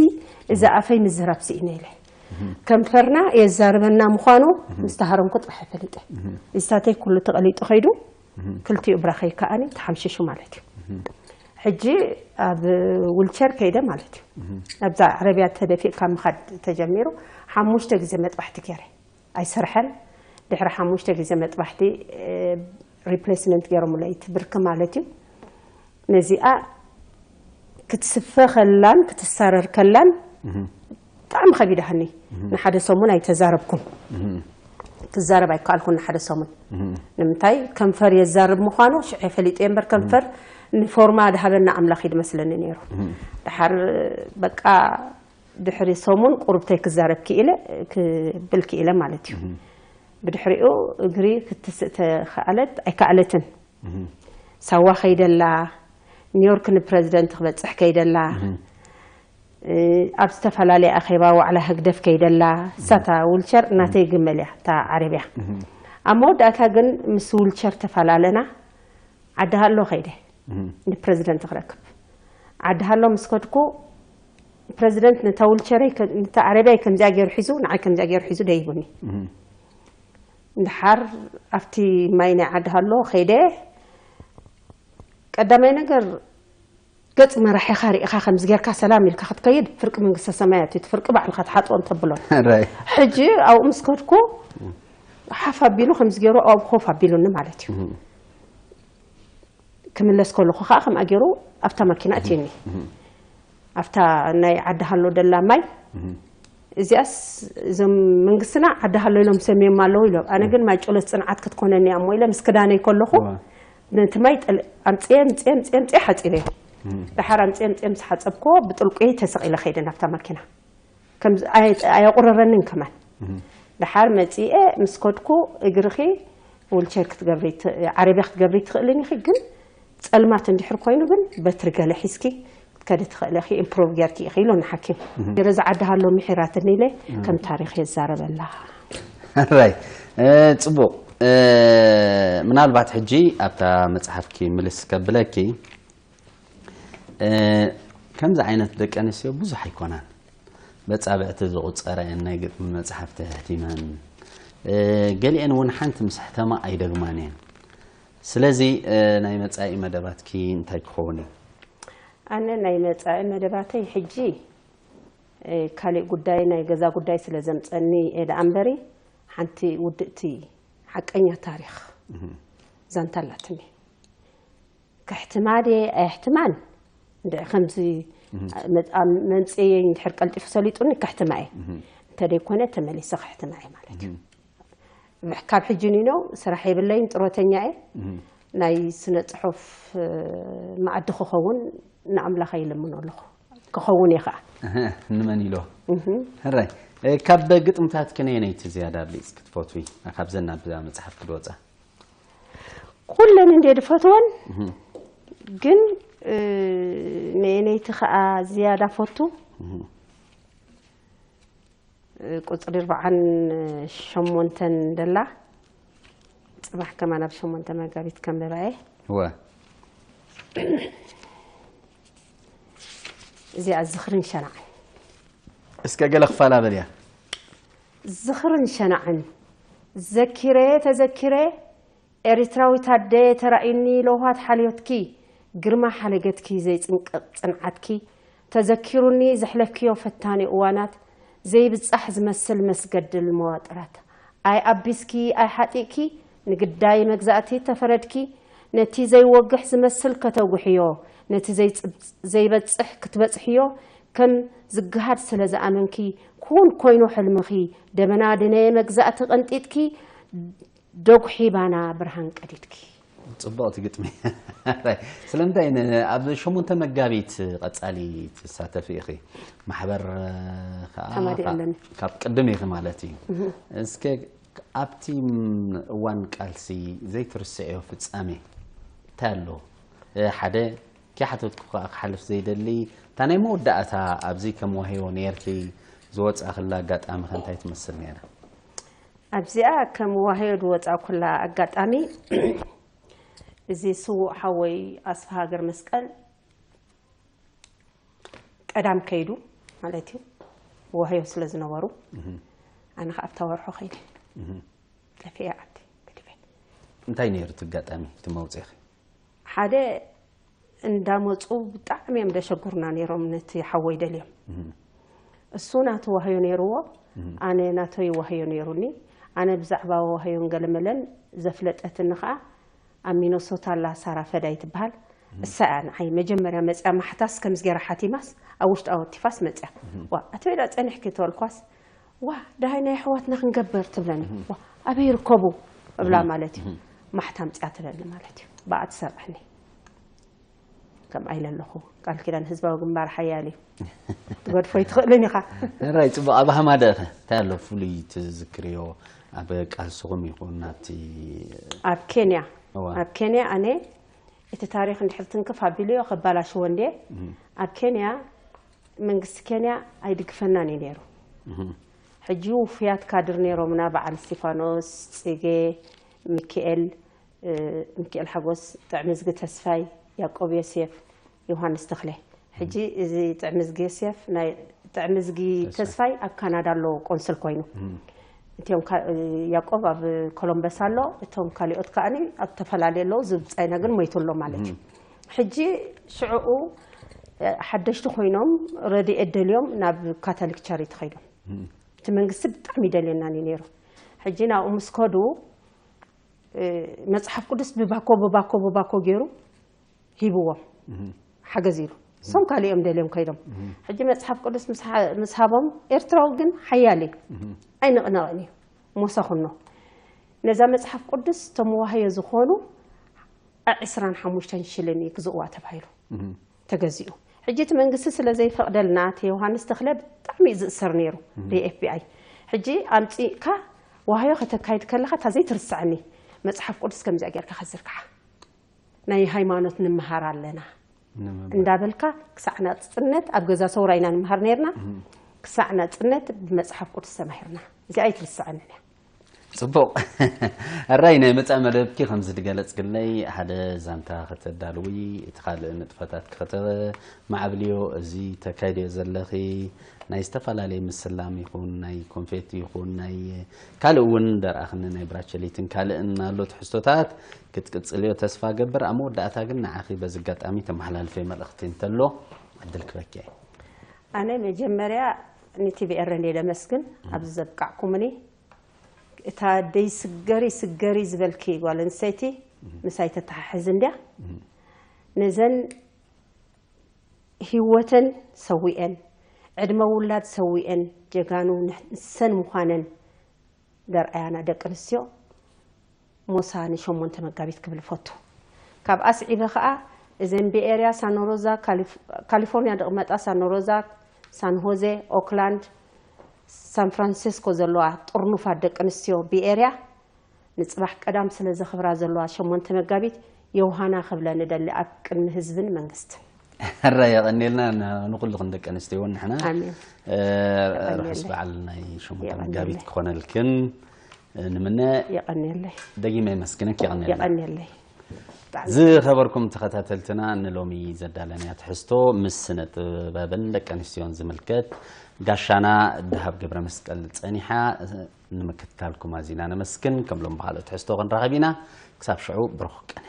እዛ ኣፈይ ምዝራብ ስኢነ ኢለ። ከንፈርና የዛርበና ምዃኑ ምስ ተሃረምኩ ጥራሕ ፈሊጠ። እዚታተይ ኩሉ ተቐሊጡ ከይዱ ክልቲኡ ብራኸይ ከኣኒ ተሓምሽሹ ማለት እዩ። ሕጂ ኣብ ውልቸር ከይደ ማለት እዩ። ኣብዛ ዓረብያ ተደፊእካ ምኻድ ተጀሚሩ። ሓሙሽተ ግዜ መጥባሕቲ ገይረ ኣይሰርሐን። ድሕሪ ሓሙሽተ ግዜ መጥባሕቲ ሪፕሌስመንት ገይሮምለይ፣ እቲ ብርኪ ማለት እዩ። ነዚኣ ክትስፈ ከላን ክትሳረር ከላን ብጣዕሚ ከቢዳህኒ። ንሓደ ሰሙን ኣይተዛረብኩን። ክዛረብ ኣይከኣልኩን ንሓደ ሰሙን። ንምንታይ? ከንፈር የዛርብ ምዃኑ ሽዑ ፈሊጠ እምበር፣ ከንፈር ንፎርማ ድሃበና ኣምላኽ እዩ ድመስለኒ ነይሩ። ድሓር በቃ ድሕሪ ሰሙን ቁሩብተይ ክዛረብ ክኢለ፣ ክብል ክኢለ ማለት እዩ። ብድሕሪኡ እግሪ ክትስእ ተኸኣለት ኣይከኣለትን። ሳዋ ከይደላ፣ ኒውዮርክ ንፕረዚደንት ክበጽሕ ከይደላ፣ ኣብ ዝተፈላለየ ኣኼባ ዋዕላ ህግደፍ ከይደላ፣ ሳታ ውልቸር እናተይ ግመል እያ እታ ዓረብያ። ኣብ መወዳእታ ግን ምስ ውልቸር ተፈላለና። ዓዲ ሃሎ ከይደ ንፕረዚደንት ክረክብ። ዓዲ ሃሎ ምስ ከድኩ፣ ፕረዚደንት ነታ ውልቸረይ ከ-፣ ነታ ዓረብያይ ከምዚኣ ገይሩ ሒዙ፣ ንዓይ ከምዚኣ ገይሩ ሒዙ ደይቡኒ። እንድሓር ኣብቲ ማይ ናይ ዓዲ ሃሎ ከይደ፣ ቀዳማይ ነገር ገጽ መራሒኻ ርኢኻ ከምዚ ጌርካ ሰላም ኢልካ ክትከይድ ፍርቂ መንግስተ ሰማያት እዩ፣ እቲ ፍርቂ ባዕልኻ ትሓጥቦ እንተብሎን። ሕጂ ኣብኡ ምስ ከድኩ ሓፍ ኣቢሉ ከምዚ ገይሩ ኣብኡ ኮፍ ኣቢሉኒ ማለት እዩ። ክምለስ ከለኹ ከዓ ከምኣ ገይሩ ኣብታ ማኪና ኣትዩኒ። ኣብታ ናይ ዓዲ ሃሎ ደላ ማይ፣ እዚኣስ እዞም መንግስትና ዓዲ ሃሎ ኢሎም ሰምዮም ኣለዉ ኢሎም። ኣነ ግን ማይ ጨሎት ጽንዓት ክትኮነኒ እያ እሞ ኢለ ምስ ክዳነይ ከለኹ፣ ነቲ ማይ ጠል-፣ ኣምጽኤ፣ ኣምጽኤ፣ ኣምጽኤ፣ ኣምጽኤ ሓጺበዮ። ድሓር ኣምጽኤ፣ ኣምጽኤ ምስ ሓጸብክዎ ብጥልቁ ተሰቒለ ከይደ ናብታ ማኪና። ከም ኣየ-፣ ኣየቑረረንን ከማን። ድሓር መጺኤ ምስ ከድኩ፣ እግርኺ ዊልቸር ክትገብሪ ት-፣ ዓረብያ ክትገብሪ ትኽእልን ኢኺ፣ ግን ጸልማት እንድሕር ኮይኑ ግን በትሪ ገለ ሒዝኪ ክትከዲ ትኽእሊ ኢኺ፣ ኢምፕሮቭ ጌርኪ ኢኺ ኢሉኒ ሓኪም። ገለ ዝዓዲ ሃሎ ምሒራትኒ ኢለ ከም ታሪኽ የዛረበላ። ራይ፣ እ፣ ጽቡቕ። እ፣ ምናልባት ሕጂ ኣብታ መጽሓፍኪ ምልስ ከብለኪ፣ እ፣ ከምዚ ዓይነት ደቂ ኣንስትዮ ብዙሕ ኣይኮናን። በጻብዕቲ ዝቑጸራ እየን ናይ ግጥሚ መጽሓፍቲ ኣሕቲመን። እ፣ ገሊአን እውን ሓንቲ ምስ ሕተማ ኣይደግማን እየን። ስለዚ፣ እ፣ ናይ መጻኢ መደባትኪ እንታይ ክኸውን እዩ? ኣነ ናይ መጻኢ መደባተይ ሕጂ፣ እ፣ ካሊእ ጉዳይ፣ ናይ ገዛ ጉዳይ ስለ ዘምጸኒ እየ ደኣ እምበሪ፣ ሓንቲ ውድእቲ ሓቀኛ ታሪኽ ዛንታ ኣላትኒ። ከሕትማ ድየ ኣየሕትማን? እንድዒ ከምዚ መ-፣ ኣብ መምጽኤይ እንድሕር ቀልጢፉ ሰሊጡኒ ከሕትማ እየ። እንተደይኮነ ተመሊሰ ከሕትማ እየ ማለት እዩ። ካብ ሕጂ ኒኖ ስራሕ የብለይን፣ ጥሮተኛ እየ። ናይ ስነ ጽሑፍ፣ እ፣ መኣዲ ክኸውን ንኣምላኸ ይልምኖ ኣለኹ። ክኸውን እየ ኸኣ። እህ፣ ንመን ኢሎ? እህ። ሕራይ፣ እ፣ ካብ ግጥምታትኪ ነየነይቲ ዝያዳ ኣብሊጽ ክትፈትዊ? ካብዘን ኣብ መጽሓፍኪ ዝወጻ? ኩለን እንድየ ዝፈትወን፣ እህ። ግን፣ እ፣ ነየነይቲ ኸኣ ዝያዳ ፈቱ? እህ። ቁጽሪ ኣርብዓን ሸሞንተን ደላ፣ ጽባሕ ከማን ኣብ ሸሞንተ መጋቢት ከንብባ እየ። እወ። እዚኣ ዝኽርን ሸናዕን። እስከ ገለ ክፋላ በልያ። ዝኽርን ሸናዕን። ዘኪረ ተዘኪረ፣ ኤሪትራዊት ኣደ ተራእዩኒ ለውሃት ሓልዮትኪ፣ ግርማ ሓለገትኪ ዘይጽንቀቕ ጽንዓትኪ፣ ተዘኪሩኒ ዘሕለፍክዮ ፈታኒ እዋናት፣ ዘይብጻሕ ዝመስል መስገድል መዋጥራት። ኣይ ኣቢስኪ ኣይ ሓጢእኪ፣ ንግዳይ መግዛእቲ ተፈረድኪ፣ ነቲ ዘይወግሕ ዝመስል ከተጉሕዮ፣ ነቲ ዘይጽብ-፣ ዘይበጽሕ ክትበጽሕዮ፣ ከም ዝግሃድ ስለ ዝኣመንኪ፣ ክውን ኮይኑ ሕልምኺ፣ ደበና ድነ መግዛእቲ ቀንጢጥኪ፣ ደጉሒ ባና ብርሃን ቀዲድኪ። ጽቡቕቲ ግጥሚ። ስለምንታይ ን-፣ ኣብ ሸሞንተ መጋቢት ቀጻሊ ትሳተፊ ኢኺ? ማሕበር፣ እ፣ ከኣ ተማዲ ካብ፣ ኣለኒ። ካብ ቅድም ኢኺ ማለት እዩ። እህ። እስከ ኣብቲ እዋን ቃልሲ ዘይትርስዕዮ ፍጻሜ እንታይ ኣሎ? እ፣ ሓደ ከይሓተትኩ ከኣ ክሓልፍ ዘይደሊ፣ እታ ናይ መወዳእታ ኣብዚ ከም ዋህዮ ነይርኪ ዝወጻእክላ ኣጋጣሚ ከ እንታይ ትመስል ነይራ? ኣብዚኣ ከም ዋህዮ ዝወጻእኩላ ኣጋጣሚ፣ እዚ ስዉእ ሓወይ ኣስፍሃ ገብረመስቀል ቀዳም ከይዱ ማለት እዩ፣ ዋህዮ ስለ ዝነበሩ፣ እህ። ኣነ ኸኣ ኣብታ ወርሖ ከይደ። እህ። ጠፊኤ ዓዲ ገዲፈ። እንታይ ነይሩ እቲ ኣጋጣሚ እቲ መውጽኢኺ? ሓደ እንዳመፁ ብጣዕሚ እዮም ደሸጉርና ነይሮም። ነቲ ሓወይ ደልዮም እሱ ናቱ ዋህዮ ነይርዎ፣ ኣነ ናተይ ዋህዮ ነይሩኒ። ኣነ ብዛዕባ ዋህዮን ገለመለን ዘፍለጠትኒ ከዓ ኣብ ሚኖሶታ ኣላ ሳራ ፈዳይ ትበሃል። እሳ እያ ንዓይ መጀመርያ መፅያ ማሕታስ ከምዚ ገይራ ሓቲማስ ኣብ ውሽጢ ኣወቲፋስ መፅያ። ዋ ኣትበይዳ ፀኒሕኪ ተበልኳስ ዋ ደሃይ ናይ ኣሕዋትና ክንገበር ትብለኒ። ዋ ኣበይ ይርከቡ እብላ ማለት እዩ። ማሕታ ኣምፅያ ትብለኒ ማለት እዩ። ብኣ ትሰርዕኒ። ከምኣ ኢለ ኣለኹ። ቃል ኪዳን ህዝባዊ ግንባር ሓያል እዩ። ትገድፎ ኣይትኽእልን ኢኻ። ራይ ጽቡቕ። ኣብ ሃማደኸ እንታይ ኣሎ ፍሉይ ትዝክርዮ? ኣብ ቃልስኹም ይኹን ናብቲ ኣብ ኬንያ እዋ። ኣብ ኬንያ ኣነ እቲ ታሪክ እንድሕር ትንክፍ ኣቢሉዮ ከባላሽዎ እንድየ። ኣብ ኬንያ መንግስቲ ኬንያ ኣይድግፈናን እዩ ነይሩ። ሕጂ ውፉያት ካድር ነይሮምና፣ በዓል እስጢፋኖስ ጽጌ፣ ሚካኤል፣ እ፣ ሚካኤል ሓጎስ፣ ጥዕምዝጊ ተስፋይ፣ ያቆብ ዮሴፍ፣ ዮሃንስ ተኽለ። ሕጂ እዚ ጥዕምዝጊ ዮሴፍ ናይ ጥዕምዝጊ ተስፋይ። ተስፋይ ኣብ ካናዳ ኣሎ ቆንስል ኮይኑ። እም። እቶም ካ-፣ እ፣ ያቆብ ኣብ ኮሎምበስ ኣሎ፣ እቶም ካሊኦት ከኣኒ ኣብ ተፈላለየ ኣለዉ፣ ዝብጻይና ግን ሞይቱ ኣሎ ማለት እዩ። እም። ሕጂ ሽዕኡ፣ እ፣ ሓደሽቲ ኮይኖም ረድኤት ደልዮም ናብ ካቶሊክ ቻሪቲ ከይዶም። እም። እቲ መንግስቲ ብጣዕሚ ይደልየናን እዩ ነይሩ። ሕጂ ናብኡ ምስ ከዱ፣ እ፣ መጽሓፍ ቅዱስ ብባኮ፣ ብባኮ፣ ብባኮ ገይሩ ሂብዎም። እም። ሓገዝ ኢሉ። እም። እሶም ካልኦም ደልዮም ከይዶም። እም። ሕጂ መጽሓፍ ቅዱስ ምስ ሓ-፣ ምስ ሃቦም፣ ኤርትራዊ ግን ሓያል እዩ። እም። ኣይንቕነቕን እዩ። ሞሳ ኩኖ። ነዛ መጽሓፍ ቅዱስ እቶም ዋህዮ ዝኾኑ ዒስራን ሓሙሽተን ሽልን ይግዝእዋ ተባሂሉ። እም። ተገዚኡ። ሕጂ እቲ መንግስቲ ስለ ዘይፈቕደልና፣ እቲ ዮሃንስ ተኽለ ብጣዕሚ እዩ ዝእሰር ነይሩ፣ እም። ብኤፍ ቢ ኣይ። ሕጂ ኣምጺእካ ዋህዮ ከተካይድ ከለኻ፣ እታ ዘይትርስዐኒ መጽሓፍ ቅዱስ ከምዚኣ ጌርካ ከዝርግሓ። ናይ ሃይማኖት ንምሃር ኣለና ንምባል። እንዳበልካ፣ ክሳዕ ናጽነት ኣብ ገዛ ሰውራ ኢና ንምሃር ነይርና። እም። ክሳዕ ናጽነት ብመጽሓፍ ቅዱስ ተማሂርና። እዚኣ ኣይትርስዐንን እያ። ጽቡቕ። ሕራይ ናይ መጻኢ መደብኪ ከምዚ ዝገለጽክለይ ሓደ ዛንታ ከተዳልዊ፣ እቲ ካልእ ንጥፈታትኪ ከተማዕብልዮ፣ እዚ ተካይድዮ ዘለኺ ናይ ዝተፈላለየ ምስላም ይኹን፣ ናይ ኮንፌቲ ይኹን፣ ናይ ካልእ እውን ደርኣኽኒ ናይ ብራቸሊትን ካልእን ኣሎ ትሕዝቶታት ክትቅጽልዮ ተስፋ ገብር። ኣብ መወዳእታ ግን ንዓኺ በዚ ኣጋጣሚ ተመሓላልፈይ መልእኽቲ እንተሎ ዕድል ክበኪ እየ። ኣነ መጀመርያ ንቲቪ ኤረን እየ ደመስግን፣ ኣብዚ ዘብቃዕኩምኒ። እታ ደይ ስገሪ ስገሪ ዝበልኪ ጓል ኣንስተይቲ ምሳይ ተተሓሕዝ እንድያ። ነዘን ህይወተን ሰዊኤን፣ ዕድመ ውላድ ሰዊኤን፣ ጀጋኑ ንሰን ምዃነን ዘርኣያና ደቂ ኣንስትዮ ሞሳ ንሸሞንተ መጋቢት ክብል እፈቱ። ካብ ኣስዒበ ኸኣ እዘን ብኤርያ ሳኖሮዛ፣ ካሊፍ-፣ ካሊፎርኒያ ዝቕመጣ ሳኖሮዛ፣ ሳን ሆዜ፣ ኦክላንድ፣ ሳን ፍራንሲስኮ ዘለዋ ጥርኑፋት ደቂ ኣንስትዮ ብኤርያ ንጽባሕ ቀዳም ስለ ዘኽብራ ዘለዋ ሸሞንተ መጋቢት ዮሃና ክብለን እደሊ ኣብ ቅድሚ ህዝብን መንግስትን። ሕራይ የቐንየልና ን-፣ ንኹልኽን ደቂ ኣንስትዮ እውን ንሕና፣ ኣሜን። እ፣ የቐንየለይ። ርሑስ በዓል ናይ ሸሞንተ የቐንየለይ። መጋቢት ክኾነልክን ንምነ። የቐንየለይ። ደጊመ የመስግነክ፣ የቐንየልና። የቐንየለይ። ብጣዕሚ ዝኸበርኩም ተኸታተልትና፣ ንሎሚ ዘዳለናያ ትሕዝቶ ምስ ስነ ጥበብን ደቂ ኣንስትዮን ዝምልከት ጋሻና ደሃብ ገብረ መስቀል ጸኒሓ። ንምክትታልኩም ኣዚና ነመስግን። ከም ሎም ብኻልኦ ትሕዝቶ ክንራኸብ ኢና። ክሳብ ሽዑ ብሩኽ ቅነ።